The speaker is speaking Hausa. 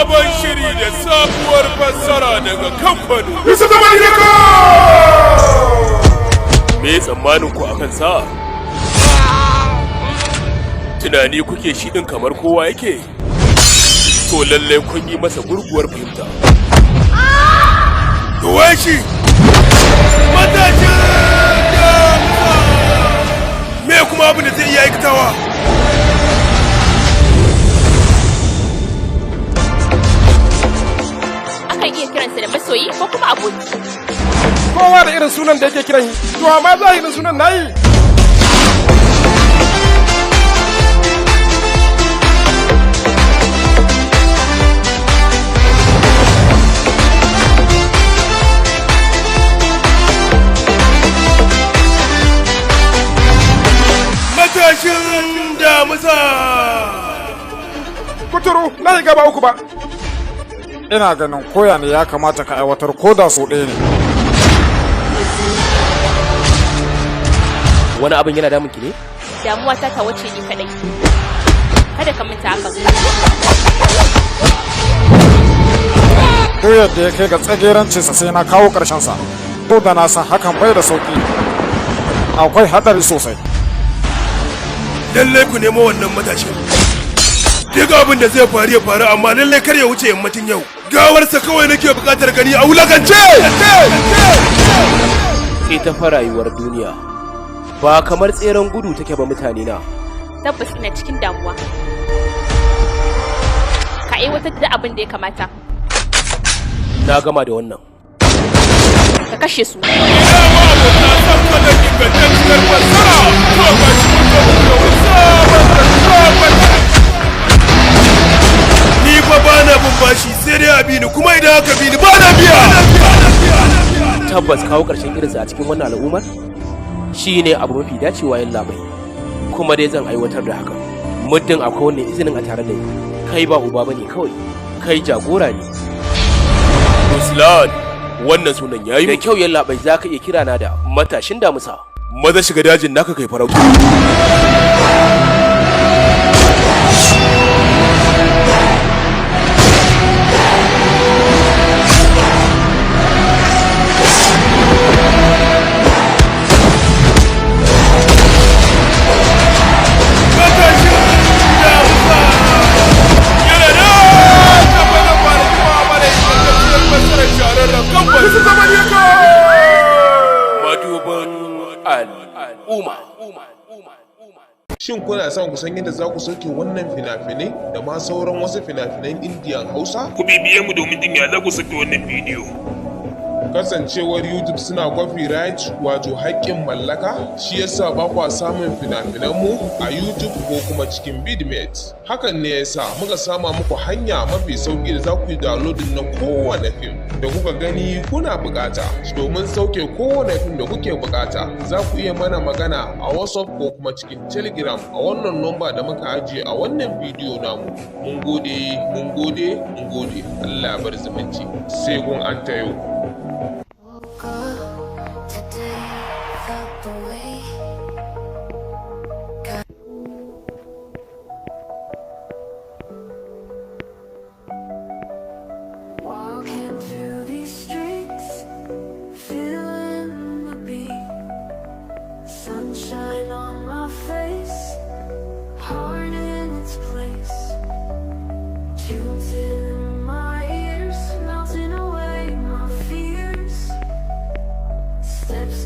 Sabon shiri da sabuwar fassara daga kamfanin. Isa zama ne ka! Me tsammanin ku akan sa? Tunani kuke shi din kamar kowa yake? To lallai kun yi masa gurguwar fahimta. Duwai shi! Matashin damisa! Me kuma abin da zai iya aikatawa? Akan iya kiransa da masoyi ko kuma aboki. Kowa da irin sunan da yake kiran shi, to amma zahirin sunan nayi. Matashin damisa! Kuturu na yi gaba uku ba. Ina ganin koya ne ya kamata ka aiwatar ko da sau ɗaya ne. Wani abin yana damun ki ne? Damuwa ta wace ni kadai. Kada ka manta hakan. Duk yadda ya kai ga tsagerancinsa sai na kawo ƙarshensa. Ko da na san hakan bai da sauƙi. Akwai haɗari sosai. Lallai ku nemo wannan matashin. Duk abin da zai faru ya faru, amma lallai kar ya wuce yammacin yau. Gawarsa kawai nake buƙatar gani a wulakance! Ita fa rayuwar duniya ba kamar tseren gudu take ba, mutane na. Tabbas ina cikin damuwa. Ka aiwatar da abin da ya kamata. Na gama da wannan. Ka kashe su. Dama abota san kalar ingantacciyar fassara, to ga shi mun zo muku da wani sabon sabon. Ni fa ba na bin bashi, sai dai a bi ni, kuma idan aka bi ni ba na biya! Tabbas kawo ƙarshen irinsa a cikin wannan al'ummar shi ne abu mafi dacewa, yallabai. Kuma dai zan aiwatar da hakan. Muddin akwai wannan izinin a tare da ni. Kai ba uba bane kawai, kai jagora ne. Ruslan, wannan sunan yayi Da kyau, yallabai, za ka iya kira na da matashin damusa. Maza shiga dajin naka kai farauta. Matashin damisa! Yana da tabbata da kuma mana ingantacciyar fassarar shahararren kamfanin. Isa zama ne ka! Madubin al'umma. Shin kuna son ku san yadda za ku sauke wannan fina-finai da ma sauran wasu fina-finan Indiyan Hausa? Ku bibiye mu domin jin ya za ku saki wannan bidiyo. Kasancewar YouTube suna copyright, wato haƙƙin mallaka, shi yasa ba kwa samun fina-finanmu a YouTube ko kuma cikin Vidmate. Hakan ne yasa muka sama muku hanya mafi sauƙi da za ku yi downloading na kowane fim da kuka gani kuna buƙata. Domin sauke kowane fim da kuke buƙata, za ku iya mana magana a WhatsApp ko kuma cikin Telegram a wannan nomba da muka ajiye a wannan bidiyo namu. Mun gode, mun gode, mun gode. Allah ya bar zumunci. Sai kun an tayo. Today felt the way. Walking through these streets, feeling the beat. Sunshine on my face, heart in its place. Tunes in my ears, melting away my fears. Steps